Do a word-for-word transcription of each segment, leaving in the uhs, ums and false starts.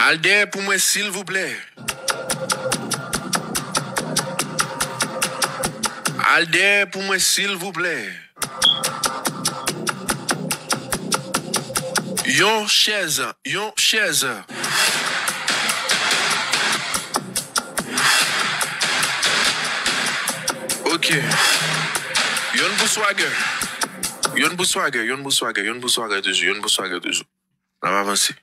Al dèyè pou mwen, silvouplè. Al dèyè pou mwen, silvouplè. Yon chèz, yon chèz. Ok. Youn pou Swagger. Youn pou Swagger, youn pou Swagger, youn pou Swagger toujou, youn pou Swagger toujou. N ap avanse.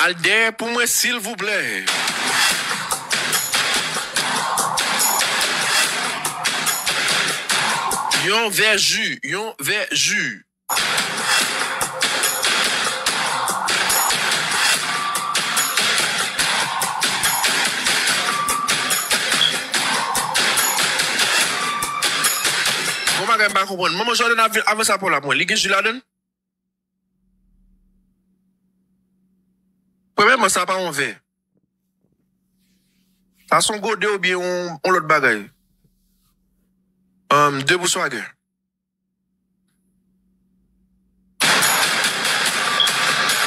Al dèyè pou mwen, silvouplè. Yon vè ji, yon vè ji. Bon bagay m pa konprann. Manman Jordan ap vin avanse apre w la pou mwen. Li gen ji ladan l? Premyèman, sa pa yon vè. Sa se yon gode oubyen yon, yon lòt bagay. Um, de pou Swagger.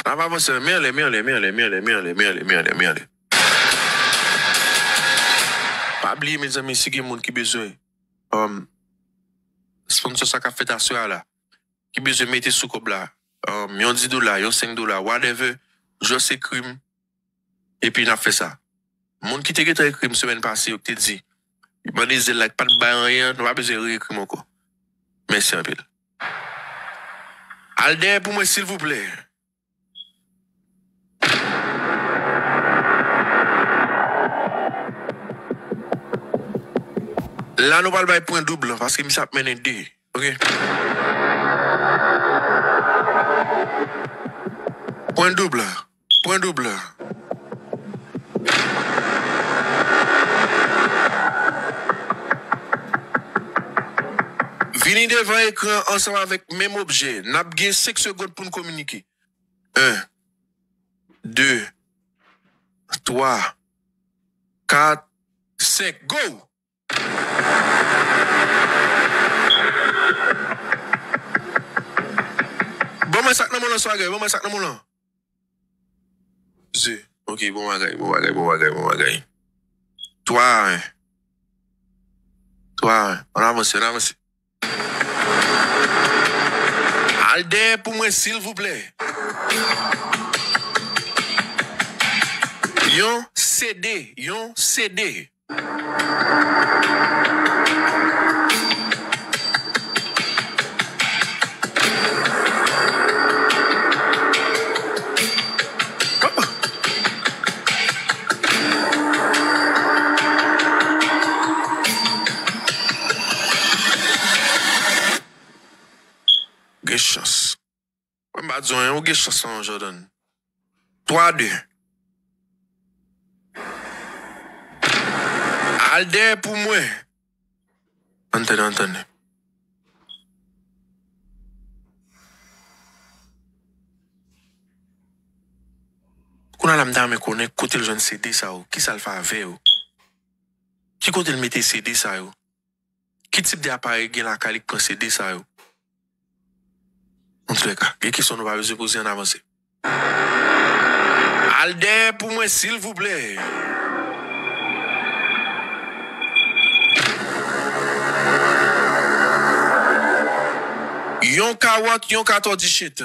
N ap avanse. Men anlè, men anlè, men anlè. Pa bliye, mezanmi, si gen moun ki bezwen, um, sponsor sa k ap fèt aswè a la, ki bezwen mete sou kòb la, um, yon dis dola, yon senk dola, whatever, just ekri m, epi n ap fè sa. Moun ki te gentan ekri m semèn pase, yo te di, mande zèl la, ki pa t bay anyen, nou pa bezwen reekri m ankò. Mèsi anpil. Al dèyè pou mwen, silvouplè. La, nou pral bay pwen doub lan, paske misye ap mennen de. Ok. Pwen doub lan. Pwen doub lan. Vini devan ekran ansanm avèk menm objè. N ap gen senk segonn pou n kominike. En, de, twa, kat, senk. Go! Ban mwen sa k nan men w lan, Swagger. Ban mwen sa k nan men w lan. Ze. Ok, bon bagay, bon bagay, bon bagay, bon bagay. Twa, en. Twa, en. Ann avanse, ann avanse. Al dèyè pou mwen, silvouplè. Yon C D, yon C D. Gen chans. Mwen pa di w anyen, ou gen chans lan, Jordan. Twa de. Al dèyè pou mwen. Ann tande, ann tande. Kounye a la, m ta renmen konnen kote l jwenn C D sa yo, kisa l fè avè yo. Ki kote l mete C D sa yo? Ki tip de aparèy gen lakay li k pran C D sa yo? Antoulèka, gen kesyon nou pa bezwen poze, ann avanse. Al dèyè pou mwen, silvouplè. Yon kawòt, yon katòdishet.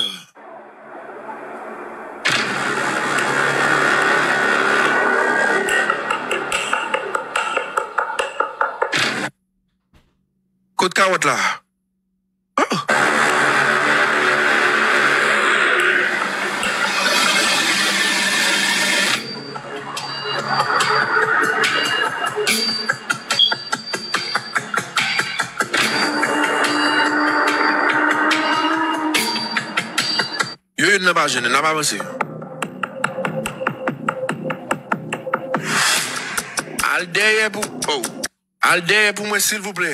Kot kawòt la? Oh! Yo youn nan pa jwenn, n ap avanse. Al dèyè pou, oh. Al dèyè pou mwen, silvouplè.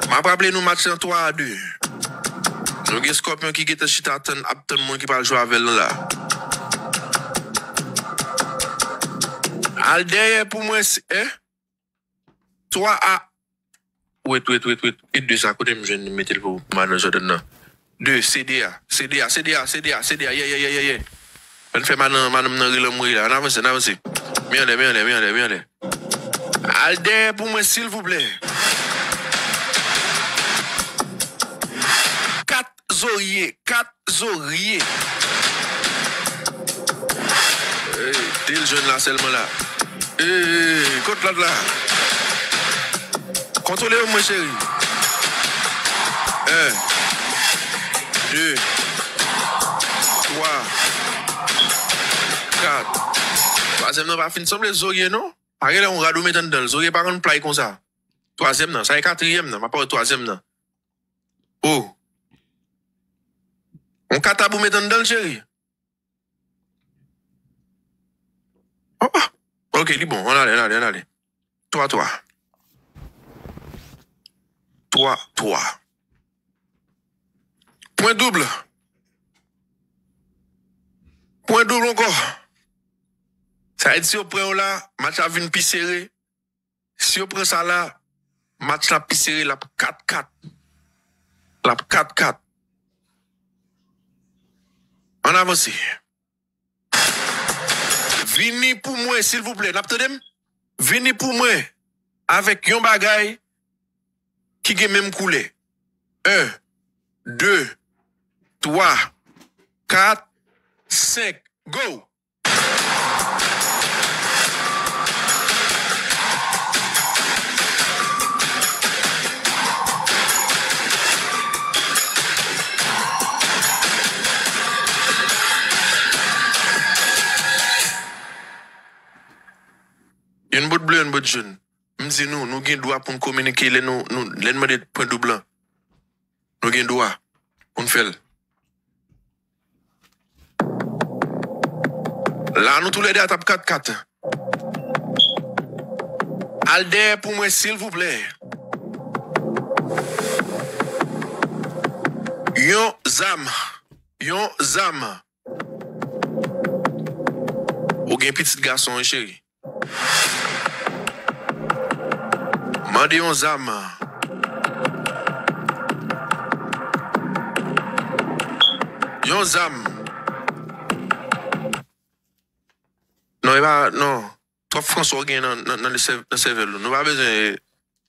M ap raple nou match lan twa a de. Nou gen Scorpion ki gentan chita tann, ap tann moun ki pral jwe avè l lan la. Al dèyè pou mwen, si, eh? Twa a Wait, wait, wait, wait. E de sa, kote m jwenn mete l pou, pou madan Jordan nan? De, se de a. Se de a, se de a, se de a, se de a. Yeah, yeah, yeah, yeah, yeah. Ann fè madan, madanm nan rele anmwey la. Ann avanse, ann avanse. Men anlè, men anlè, men anlè, men anlè. Al dèyè pou mwen, silvouplè. Kat zorye, kat zorye. Ey, de l jwenn la sèlman la. Ey, kot lòt la? Kontwole yo mwen, cheri. En, de, twa, kat. Twazyèm nan pa fin sanble zorye, non. Pa gen lè yon rad ou met anndan l. Zorye pa konn play konsa. Twazyèm nan, sa e katriyèm nan, m ap pale twazyèm nan. Oh. Yon katab ou met anndan l, cheri. Oh, oh. Ok, li bon. Ann ale, ann ale, ann ale. Twa twa. Twa twa. Pwen doub. Pwen doub ankò. Sa vle di si yo pran yo la, match la vin pi sere. Si yo pran sa la, match la pi sere, l ap kat kat. L ap kat kat. Ann avanse. Vini pou mwen, silvouplè. N ap tande m? Vini pou mwen avèk yon bagay ki gen menm koulè. En, de, twa, kat, senk. Go! Youn bout ble, youn bout jòn. M di nou, nou gen dwa pou n kominike lè nou, nou, lè n mande pwen doub lan. Nou gen dwa pou n fè l. La, nou toulède a t ap kat kat. Al dèyè pou mwen, silvouplè. Yon zam. Yon zam. Ou gen pitit gason, wi, cheri. Mande yon zam. Yon zam. Non, e pa, non. Twòp Franswa w gen nan, nan, nan sèv-, nan sèvèl ou. Nou pa bezwen,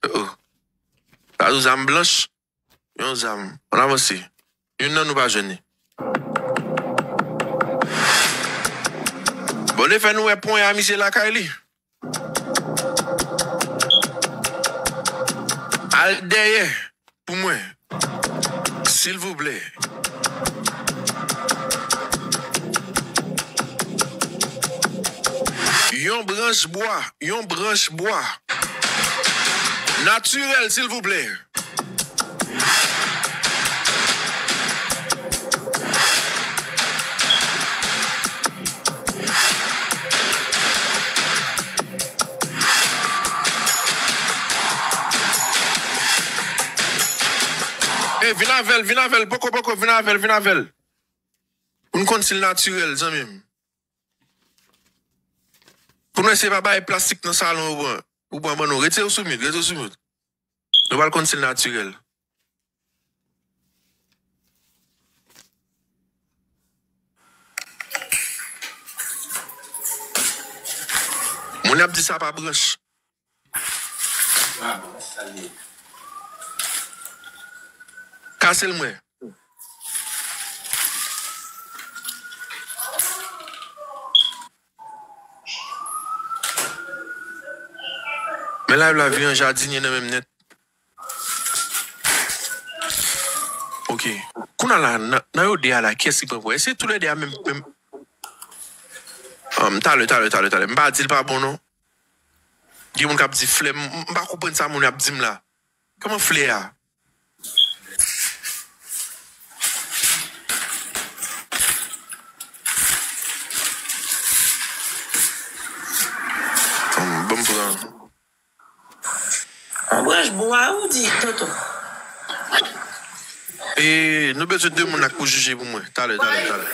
oh. Sa sou zam blanch. Yon zam. Ann avanse. Youn nan nou pa jwenn li. Bon, lefè nou wè pwen a misye lakay li. Al dèyè pou mwen. Silvouplè. Yon branch bwa, yon branch bwa. Natirèl, silvouplè. E, vin avè l, vin avè l, poko, poko, vin avè l, vin avè l. Pou n konn si l natirèl, zanmi m. Pou n wè si se pa bagay plastik nan salon ou pran, ou pran ban nou. Retire w sou mute, retire w sou mute. Nou pral konn si l natirèl. Moun ap di sa pa branch. Kase l mwen. Men live la vin an jadinye nan menm nèt. Ok. Kounye a la, nan, nan yo de a la, kiyès ki pran pwen? Èske toulède a menm, menm? Um, talè, talè, talè, talè. M pa di l pa bon, non. Gen moun k ap di flèm. M, m pa konprann sa moun yo ap di m la. Kòman flè a? Bon, m pran. Yon branch bwa, ou di, tonton. E, nou bezwen de moun ak pou jije pou mwen. Talè, talè, talè.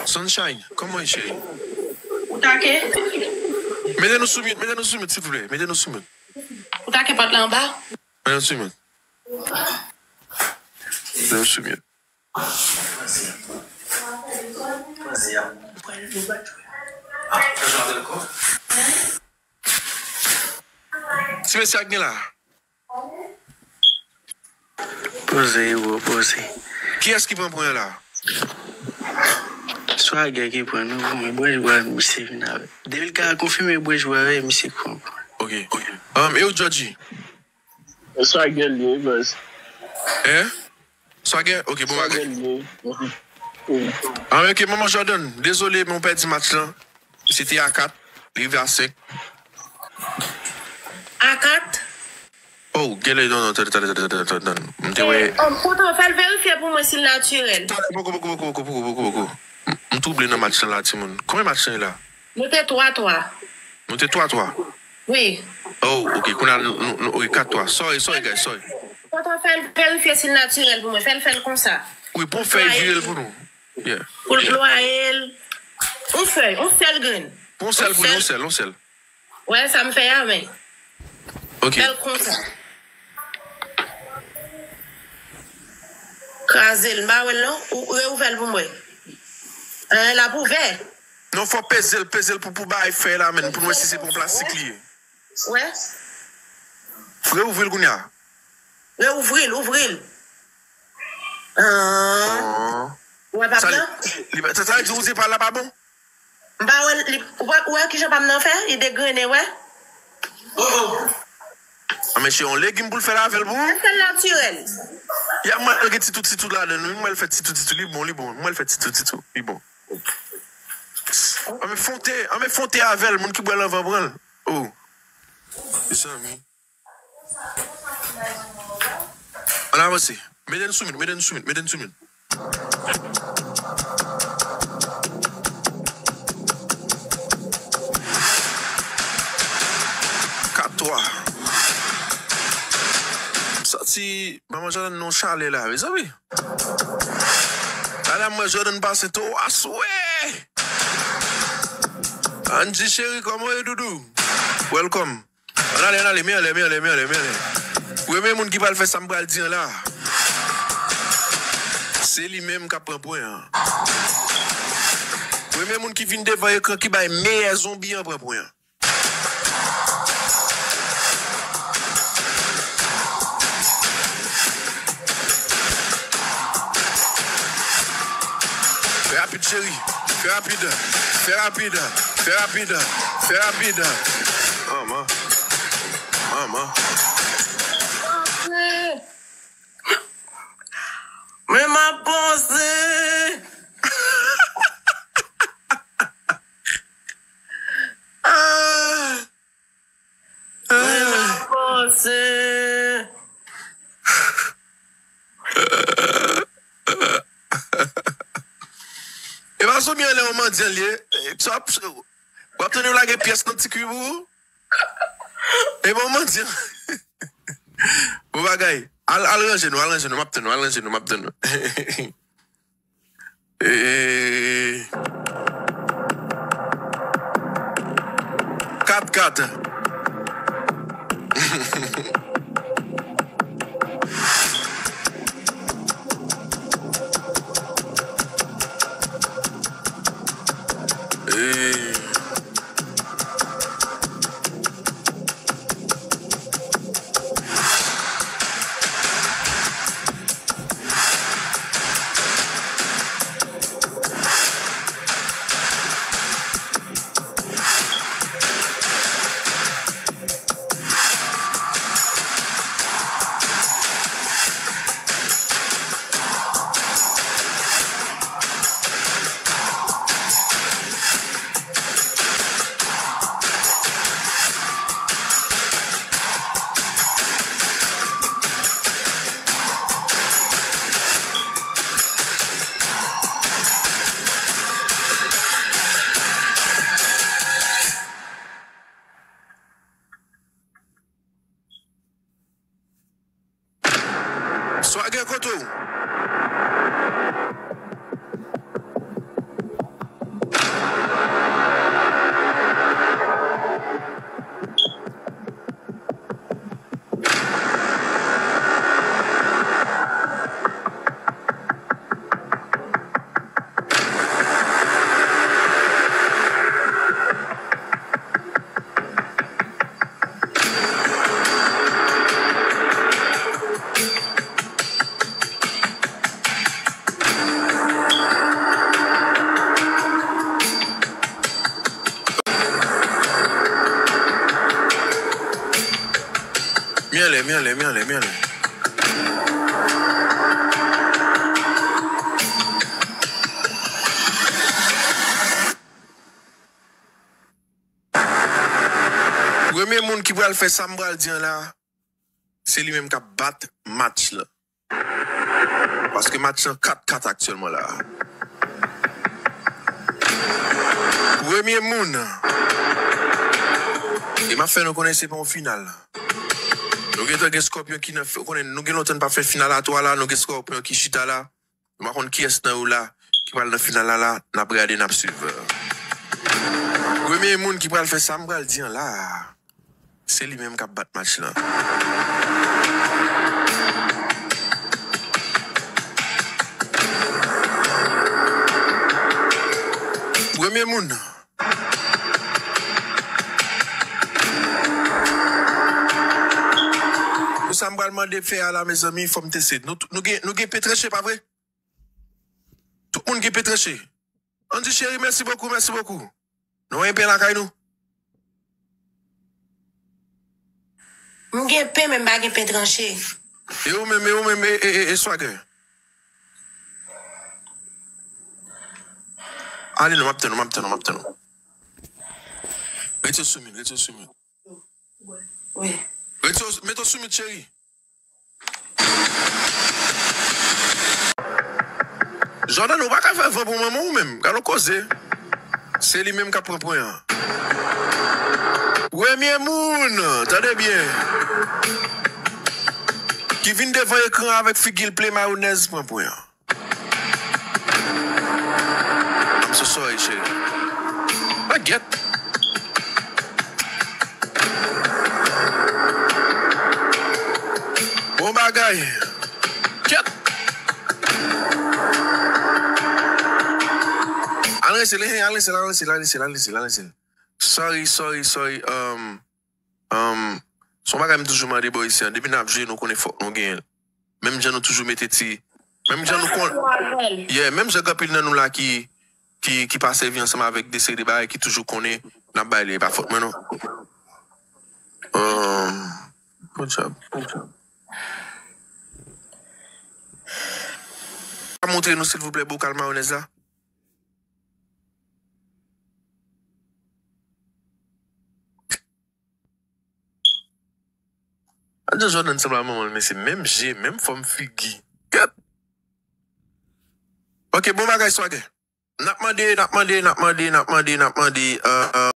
Sunshine, kòman w ye, cheri? Ou take? Mete nou sou mute, mete nou sou mute, silvouplè. Mete nou sou mute. Ou take pòt la anba? Mete nou sou mute. Mete nou sou mute. Ti mesye a k gen la. Poze, bro, poze. Kiyès ki pran pwen an la? Swagè ki pran, non, bon, e bwè jwa misye vin avè. Depi l ka konfime bwè jwa avè, misye k pran pwen. Ok. Um, e ou, Georgie? Swagè l ye, baz. Hein? Swagè? Ok, bon bagay. Swagè l ye. Ah, ok, Manman Jordan, dezole, men w pèdi match lan. Se te a kat, li rive a senk. A kat? Oh, genlè, non, non, tande, tande, tande, tande, tande. M te wè. Eh, um, kontan, fè l verifye pou mwen si l natirèl. Tande, poko, poko, poko. M, m twouble nan match lan la, timoun. Konbyen match lan ye la? Nou te twa twa. Nou te twa twa? Wi. Oh, ok, kounye a, nou, nou, nou, ok, kat twa. Sorry, sorry, guys, sorry. Kontan, fè l verifye si l natirèl pou mwen. Fè l, fè l konsa. Wi, pou fè l vire l pou nou. Yeah. Pou l plwaye l. Yon fèy, yon sèl grenn. Yon sèl pou li, yon sèl, yon sèl. Wè sa m fè a, men. Ok. Fè l konsa. Kraze l, m pa wè l non. Ou reouvè l pou m wè. An, l ap ouvè. Non, fò peze l, peze l pou, pou bay fèy la, men, pou n wè si se pa yon plastik li ye. Wè. Reouvri l kounye a. Reouvri l, ouvri l. An. An. Wè pa blan? Li, sa, sa vle di ou di pa la pa bon? M pa wè li, ou wè, ou wè kijan pa m nan fè? Li degrennen, wè. Oh, oh. Ah, mesye, yon legim pou l fè l avè l pou ou? Fè l natirèl. Ya, mwen, l gen titou, titou ladan l, wi, mwen, l fè titou, titou, li bon, li bon, mwen, l fè titou, titou, li bon. Anben fonte, anben fonte avè l, moun ki bwè l anvan pran l. Oh. Mezanmi. Ann avanse. Mete n sou mute, mete n sou mute, mete n sou mute. Kat twa. M santi Manman Jordan nan yon chalè la, mezanmi. Ala m wè Jordan pase tou aswè. Angie cheri, kòman w ye, doudou? Welcome. Ann ale, ann ale, men anlè, men anlè, men anlè, men anlè. Premye moun ki pral fè sa m pral di an la, se li menm k ap pran pwen an. Premye moun ki vin devan ekran ki bay meyè zonbi an pran pwen an. Fè rapid, cheri. Fè rapid. Fè rapid. Fè rapid. Fè rapid. Manman. Manman. Men m ap panse. Ah. Men m ap panse. E pa zonbi anlè yon mandyan l ye. W ap, w ap tande yo lage pyès nan ti kwi pou ou. E bon, mandyan. Bon bagay. Al, al ranje nou, al ranje nou, m ap tann nou, al ranje nou, m ap tann nou. Eh, kat kat. Eh. Mi anlè, mi anlè, mi anlè. Premye moun ki pral fè sa m pral di an la, se li menm k ap bat match lan. Paske match lan kat kat aktyèlman la. Premye moun. E m ap fè nou konnen se pa yon final. Nou gentan gen Scorpion ki nan, ou konnen, nou gen lontan n pa fè final a twa la, nou gen Scorpion ki chita la. Nou pa konn kiyès nan yo la ki pral nan final la, la, n ap gade, n ap swiv. Premye moun ki pral fè sa m pral di an la, se li menm k ap bat match lan. Premye moun. Pou sa m pral mande fè a la, mezanmi, fò m teste. Nou, nou gen, nou gen pen tranche, pa vre? Tout moun gen pen tranche. Andy Chéri, mèsi bokou, mèsi bokou. Nou gen pen lakay nou? M gen pen, men m pa gen pen tranche. E ou menm, e ou menm, e, e, e, e Swagger? Ale non, m ap tann ou, m ap tann ou, m ap tann ou. Rete sou mute, rete sou mute. Wi. Rete, mete w sou mute, cheri. Jordan, ou pa ka fè van pou manman w menm. Gade yon koze. Se li menm k ap pran pwen an. Premye moun, tande byen, ki vin devan ekran avèk figi l plen mayonèz pran pwen an. I'm so sorry, cheri. Ah, gyèt. Bon bagay. Gyèt. Al rese l, al rese l, al rese l, al rese l, al rese l, al rese l. Sorry, sorry, sorry. Um, Um, se yon bagay m toujou mande bò isi a. Depi n ap jwe, nou konnen fòk nou genyen l. Menm jan nou toujou mete ti. Menm jan nou kon. Yeah, menm jan gen anpil nan nou la ki, ki, ki pa sèvi ansanm avèk de seri de bagay ki toujou konnen n ap bay li. E pa fòt mwen, non. Um, good job. Good job. Montre nou, silvouplè, bokal mayonèz la. Anjan Jordan sanble a manman l, men se menm je, menm fòm figi. Gad! Ok, bon bagay, Swagger. N ap mande, n ap mande, n ap mande, n ap mande, n ap mande, euh, euh,